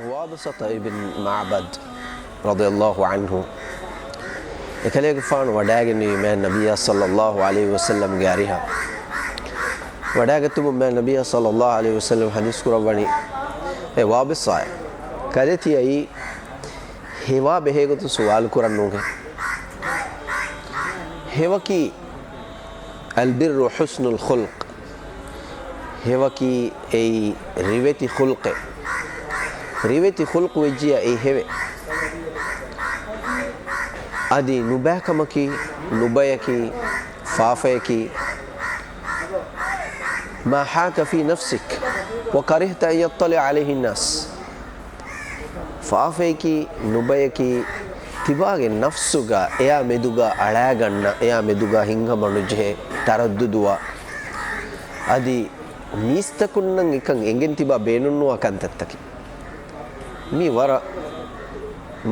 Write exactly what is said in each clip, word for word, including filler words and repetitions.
ވާބިޞަތަ އިބްން މަޢުބަދު ރަޟިޔަﷲ ޢަންހު އެކަލޭގެފާނު ވަޑައިގެންނެވި މާތް ނަބިއްޔާ ޞައްލަﷲ ޢަލައިހި ވަސައްލަމްގެ އަރިހަށް ވަޑައިގަތުމުން މާތް ނަބިއްޔާ ޞައްލަﷲ ޢަލައިހި ވަސައްލަމް ޙަދީޘް ކުރައްވަނީ، އޭ ވާބިޞާއޭ، ކަލޭ ތިޔައީ ހެވާ ބެހޭގޮތުން ސުވާލު ކުރަން ނޫނޭ. ހެވަކީ البر حسن الخلق. ހެވަކީ އެއީ ރިވެތި ޚުލްޤެއް. ރިވެތި ޚުލްޤު ވެއްޖިއްޔާ އެއީ ހެވޭ. އަދި ނުބައިކަމަކީ، ނުބަޔަކީ، ފާފަޔަކީ، ما حاك في نفسك وكرهت أن يطلع عليه الناس. ފާފަޔަކީ، ނުބަޔަކީ، ތިބާގެ ނަފްސުގަ އެއާ މެދުގަ އަޅާގަންނަ، އެއާ މެދުގަ ހިތްހަމަނުޖެހޭ، ތަރައްދުދުވާ، އަދި މީސްތަކުންނަށް އެކަން އެނގެން ތިބާ ބޭނުންނުވާ ކަންތައްތަކެއް. މީ ވަރަށް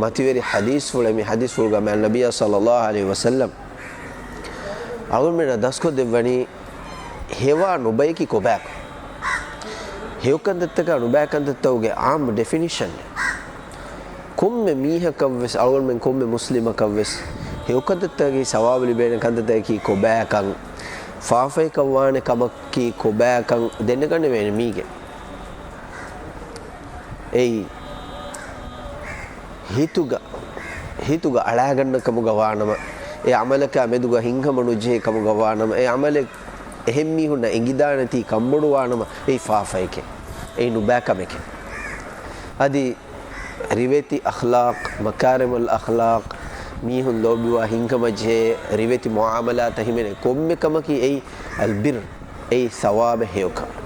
މަތިވެރި ޙަދީޘްފުޅެއް. މި ޙަދީޘްފުޅުގަ މާތް ނަބިއްޔާ ޞައްލަﷲ ޢަލައިހި ވަސައްލަމް އަޅުގަނޑުމެންނަށް ދަސްކޮށްދެއްވަނީ، ހެވާ ނުބަޔަކީ ކޮބާކަން؟ ހެޔޮކަންތައްތަކާ ނުބައިކަންތައްތަކުގެ ޢާއްމު ޑެފިނިޝަން. ކޮންމެ މީހަކަށްވެސް، އަޅުގަނޑުމެން ކޮންމެ މުސްލިމަކަށްވެސް، ހެޔޮކަންތައްތަކަކީ ސަވާބު ލިބޭނެ ކަންތައްތަކަކީ ކޮބާކަން، ފާފަޔަކަށް ވާނެ ކަމަކީ ކޮބާކަން ދެނެގަނެވޭނެ މީގެ. އެއީ، ހިތުގަ، ހިތުގަ އަޅާގަންނަ ކަމުގަ ވާނަމަ، އެ ޢަމަލަކާ މެދުގަ ހިތްހަމަ ނުޖެހޭ ކަމުގަ ވާނަމަ، އެ ޢަމަލެއް އެހެން މީހުންނަށް އެނގިދާނެތީ ކަންބޮޑުވާނަމަ، އެއީ ފާފައެކޭ. އެއީ ނުބައިކަމެކޭ. އަދި ރިވެތި އަޚްލާޤް، މަކާރިމުލް އަޚްލާޤް، މީހުން ލޯބިވާ ހިތްހަމަޖެހޭ ރިވެތި މުޢާމަލާތަށް ހިމެނޭ ކޮންމެ ކަމަކީ އެއީ އަލްބިއްރު، އެއީ ސަވާބެއް ހެޔޮކަން.